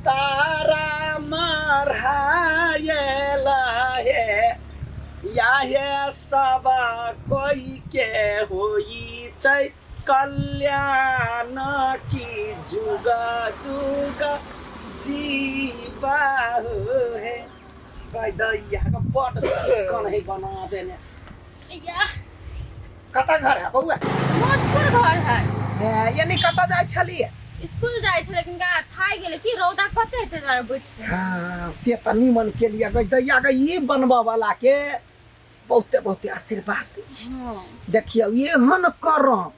तारा मढ़ायल हे याहे सब कोई के होई छै कल्याण की जुग जुग जीबाहु हे। कहि दैया के बड चिकन है बना देने। या। कतऽ घर है बौआ? मोजपुर घर है। हे, यानी कतऽ जाइ छलियै? स्कूल जाइ छलै, लेकिन गा थाकि गेलै कि रौदा कते एते दुआरे बैठ। हाँ, से तऽ निमन केलियै। गै दैया गै, ई बनबऽ वाला के बहुते बहुते आशीर्वाद दै छी। देखियौ, एहन करम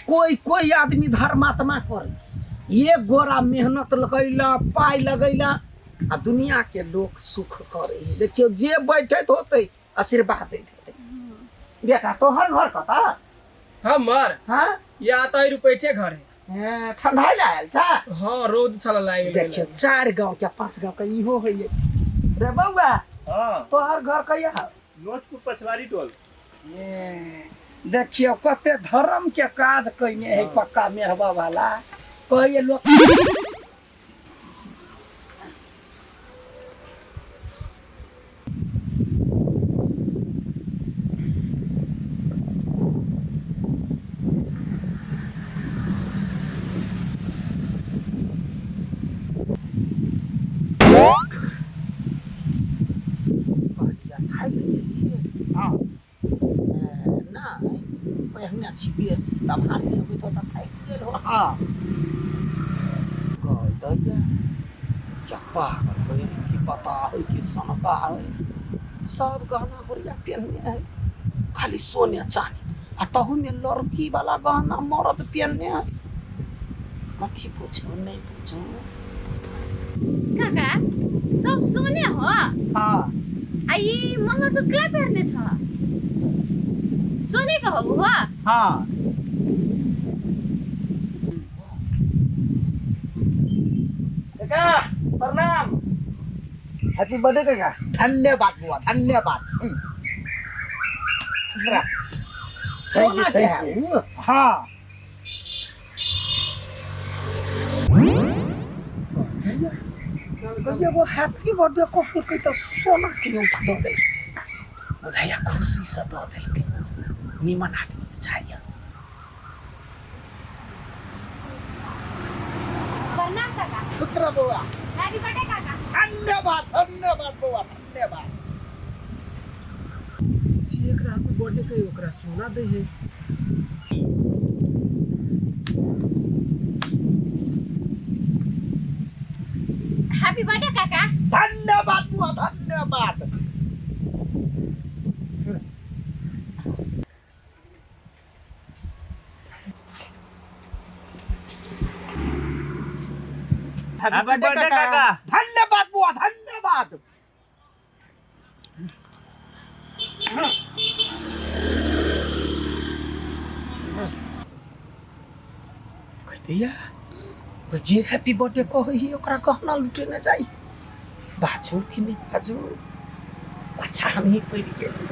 कोई कोई आदमी धर्मात्मा करे, एक गोरा मेहनत लगैला, पाइ लगैला आ दुनिया के लोक सुख करे। देखियौ, जे बैठैत होतै आशीर्वाद दैत होतै। बेटा, तोहर घर कतऽ? हमर? हाँ। या तऽ रुपैठे घर है। हें, ठंडा लए आयल छा? हाँ, रौद छल लागि गेल। देखियौ, 4 गांव के 5 गांव के इहो होइए रे बौआ। हाँ। तोहर घर कहिया हौ? नोचपुर पछवारी टोल। ए, देखियौ कते धर्म के काज कयने है पक्का मेहबा वाला कहैए लोक। कहलियै थाकि गेलियै। हाँ। नहि, पहिने छी बेसी तऽ भारी लगैत हो तऽ थाकि गेल हो। हाँ। कहि दैया क्या पागल होइ कि पता होइ कि सनका होइ, सब गहना गुड़िया पेन्हने है, खाली सोने चानी आ तहूमे लड़की वाला गहना मरद पेन्हने है। कथी पूछू नहीं पूछू। काका, सब सोने हो? हाँ। आ ई मंगलसूत्र केला पहिरने छ? सोने के हो हो? हाँ। काका प्रणाम। हैप्पी बर्थडे काका। धन्यवाद बुआ, धन्यवाद। सोना के है? हाँ। एगो हैप्पी बर्थडे कहलकै तऽ सोना के औंठ दऽ देलकै। बुझाइया खुशी से दऽ देलकै, निमन आदमी बुझाइया। प्रणाम काका। पुत्र बौआ। हैप्पी बर्थडे काका। धन्यवाद, धन्यवाद बौआ, धन्यवाद। जे एकरा हैप्पी बर्थडे कही ओकरा सोना दे है। हैप्पी बर्थडे काका। धन्यवाद बुआ, धन्यवाद। हैप्पी बर्थडे काका। धन्यवाद बुआ, धन्यवाद। कह दिया जे हैप्पी बर्थडे कहै ही ओकरा गहना लुटेने जाई, बाजू कि नहीं बाजू? अच्छा, हम ही पड़ि गेली।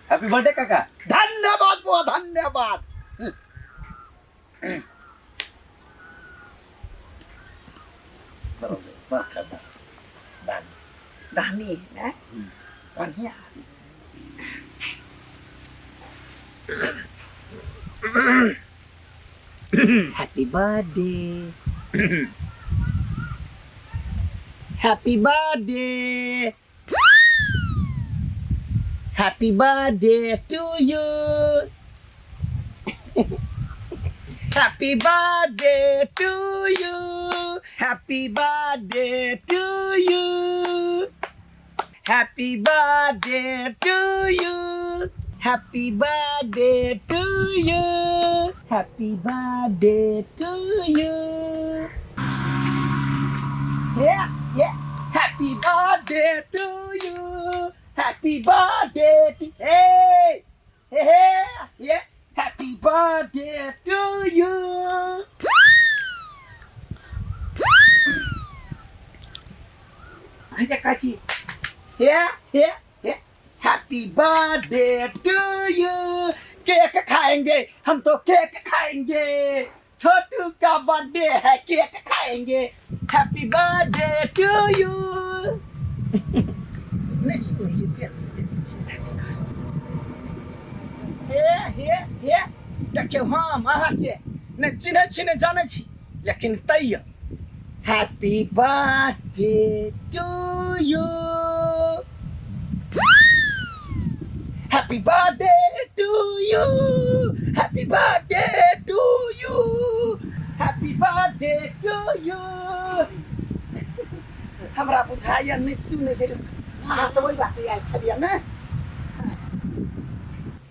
हैप्पी बर्थडे काका। धन्यवाद बुआ, धन्यवाद। दानी है ना, बढ़िया। Happy birthday, happy birthday, happy birthday to you, happy birthday to you, happy birthday to you, happy birthday to you, happy birthday to you, happy birthday to you. Yeah, yeah. Happy birthday to you. Happy birthday to hey, hey, hey, yeah. Happy birthday to you. Hey, काची। Yeah, yeah, yeah. Happy birthday to you. Cake खाएंगे, हम तो cake खाएंगे। छोटू का birthday है, cake खाएंगे। Happy birthday to you. नहीं सुनिए, हे हे हे, देखियौ, हम अहाँके नहि चिन्है छी, नहि जानै छी, लेकिन तैयो happy birthday to you, happy birthday to you, happy birthday to you, happy birthday to you. हमरा बुझाइए नहि सुनै हे। अहाँ सब ओहि बाटे आयल छलियै ने?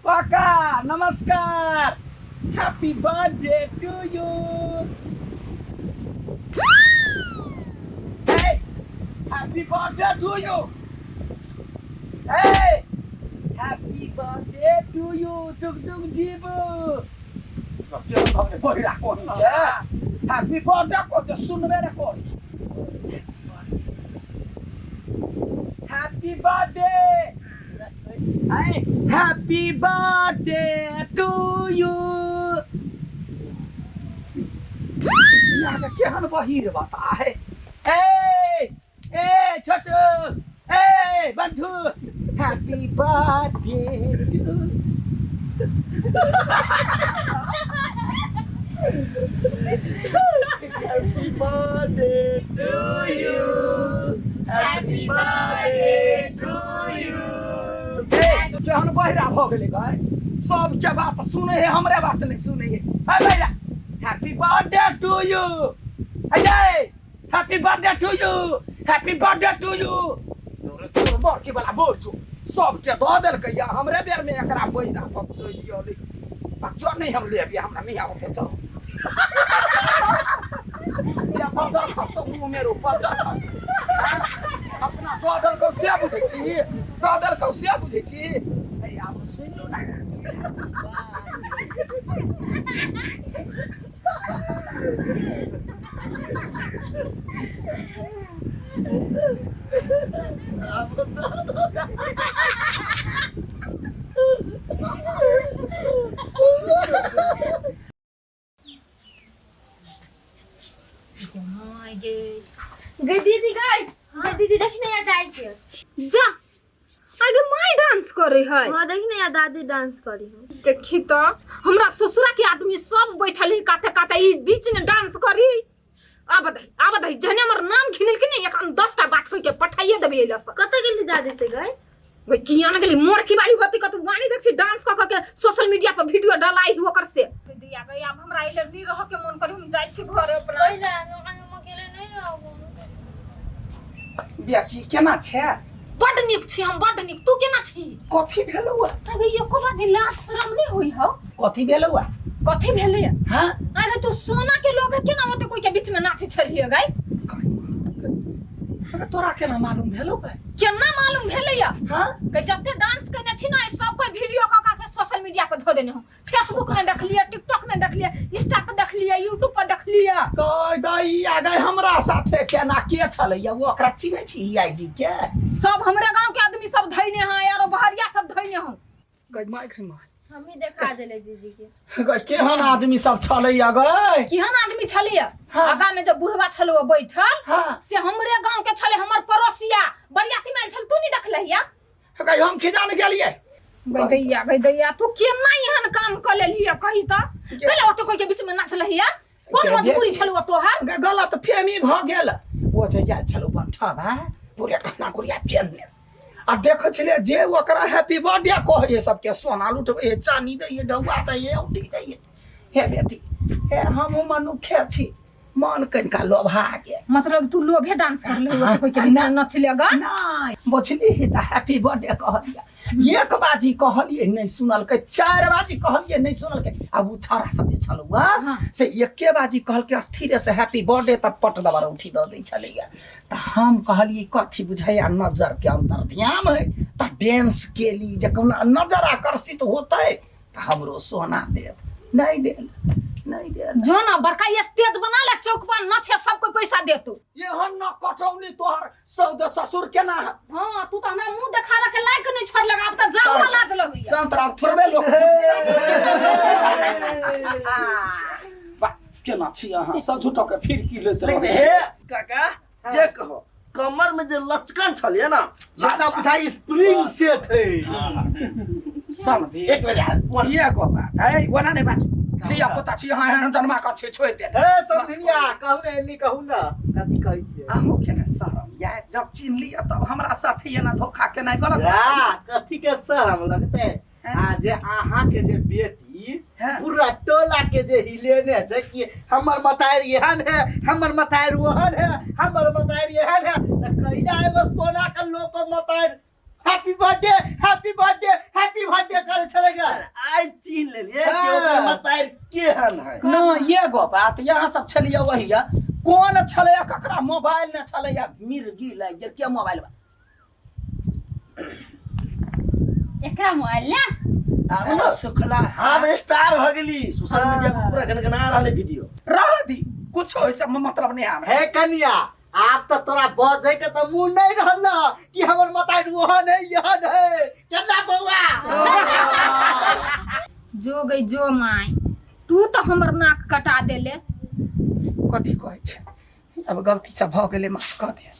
काका नमस्कार, happy birthday to you. Happy birthday to you. Hey, happy birthday to you. जुग जुग जीबू। हैप्पी बर्थडे को तो सुनबे ने करी। Happy birthday, happy birthday to you. केहन बहिर बता है। ए ए छोटू, ए बंधु, happy birthday to. Happy birthday to you, happy birthday to you. केहन बहिरा भऽ गेलै भाई, सबके बात सुनै है, हमरे बात नहीं सुनै है। हे बहिरा, happy birthday to you. Ajay, happy birthday to you, happy birthday to you. तोर बड़की वाला बोल छौ, सबके दऽ देलकै या हमरे बेर में एकरा बहिरा पकचो पकचो नहीं हम लेब, हमरा नहीं आबत है। चलो या पजर खसतो मुँह मेरो, पजर खसतो। अपना दऽ देलकौ से बुझै छी, दऽ देलकौ से बुझै छी। ए आब सुनि लू ना। गे दीदी, गई गे दीदी, देखी नहीं जाए के जा आगे माय डांस करे है। हाँ, देखी नहीं दादी डांस करी है। देखी तो हमरा ससुरा के आदमी सब बैठल है काते काते, ई बीच में डांस करी। आब दही, आब दही, जहने हमर नाम घिनल के नहीं, एकरा 10 टा बात कह के पठाइए देबे एला से। कत गेली दादी से गई? गई किया न गेली, मोर की बाली होती कतु गानी देखी डांस क क के सोशल मीडिया पर वीडियो डलाई ही ओकर से। दिया गई, अब हमरा एले नहीं रह के मन करी, हम जाय छी घरे अपना। कोई ना, हम अकेले नहीं रहबो। बेटी केना छै? बड नीक छी हम, बड नीक। तू केना छी? कथी भेलौ? अगे एको बाजी लाज शरम नहीं होई हौ? कथी भेलौ? कथी भेलै? हाँ। अगे तू सोना के लोभ केना ओते कोई के बीच में नाची छलिए गई? अगे तोरा केना मालूम भेलौ गई? केना मालूम भेलै या? हाँ। के जते डांस केने छी ना, सब कोई वीडियो क क के सोशल मीडिया पर धो देने हो। फेसबुक में देखलिए, टिकटॉक में देखलिए, इंस्टा पर देखलिए, यूट्यूब पर देखलिए। कह दई आ गई हमरा साथे केना के छलैया, वो ओकरा चिन्है छी ई आईडी के? सब हमरे गांव के आदमी सब धैने हैं यारो, बहरिया सब धैने हो। गई माय, गई माय। हम ही देखा देले दीदी के। गई केहन आदमी सब छलैया गई? केहन आदमी छलिए? हाँ। आगा में जब बुढ़वा छलो बैठल, हाँ। से हमरे गांव के छले, हमर पड़ोसिया बरियाती में आयल छल, तू नहीं देखलहिया? गई हम खिजान गेलिए। गई दैया, गई दैया, तू केना एहन काम क लेलिया कही त? कैला ओते कोई के बीच में नाचलहिया? कोन मजबूरी छलौ तोहर? गलत फहमी भ गेल। ओ जे आयल छलौ बंठवा पूरे गहना गुड़िया पेनने, आ देखै छलियै जे ओकरा हैप्पी बर्थडे कहैए सबके सोना लुटबै, चानी दैए, डौआ दैए, औठी दैए। हे बेटी हे, हमहूँ मनुखे छी, मन कनिका लोभा गेल। मतलब तू लोभे डांस कर ले ओते कोई के बीच में नचलेगा? नहि बुझली तऽ हैप्पी बर्थडे कहलियै, एक बाजी कहलियै नहि सुनलकै, 4 बाजी कहलियै नहि सुनलकै। आ ओ छौड़ा सब जे छलौ हाँ। से एके बाजी कहलकै स्थिरे से हैप्पी बर्थडे, तऽ पट दबर उठी दऽ दै छलैया। तऽ हम कहलियै कथी बुझैया नजर के अंतर ध्यान है, तऽ डांस केली जे कहुना नजर आकर्षित होतै तऽ हमरो सोना देत, नहि देल। नहीं गेल। जो ना बड़का स्टेज बना ले चौक पर नचे सब कोई पैसा दे तू। एहन न कटौनी तोहर सौद ससुर केना है? हाँ तू तो हमरा मुंह देखावे के लायक नहीं छोड़ लगा, अब तो जा हमरा लाज लगैया। शांत रह, थोड़बे लोग। वाह, केना छी अहाँ सब झूठो के फिर की लेत रहै छी। हे काका जे कहो कमर में जे लचकन छलिए ना जेना बुझाई स्प्रिंग सेट है। समझी एक बेर हाल ये गो बात है ओना नहीं बात धिया पुता छी अहाँ एहन जन्मा कऽ छी छोड़ि दे। हे समधिनिया कहू ने एनी कहू ना कथी कहै छियै? अहूँ के ने शरम या जब चिन्ह लिअ तब हमरा साथे एना धोखा केनाइ गलत या कथी के शरम लगतै? आ जे अहाँ के जे बेटी हाँ। पूरा टोला के जे हिलेने छै कि हमर मतारि एहन है, हमर मतारि ओहन है, हमर मतारि एहन है, तऽ कहिया एगो सोना के लोप मतारि happy birthday happy birthday happy birthday करै छलै गे। आइ चिन्ह लेलियै कि ओकर मतारि केहन है। न ये गो बात यहाँ सब छलियै वही है। कोन छलैया ककरा मोबाइल ने छलैया मिर्गी लागि गेल के मोबाइल बा? एकरा मोबाइल ले ना सुखला हम स्टार भ गेली सोशल मीडिया पर पूरा गनगना रहले वीडियो। रह दी कुछ होय सब मतलब नहीं हमरा। हे कनिया आब तऽ तोरा बजै के तऽ मुँह नहीं रहल कि हमर मतारि ओहन है एहन है केना बौआ। जो गई जो my तू तो हमर नाक कटा देले। कथी कहै छै अब गलती से भऽ गेलै माफ कऽ दे।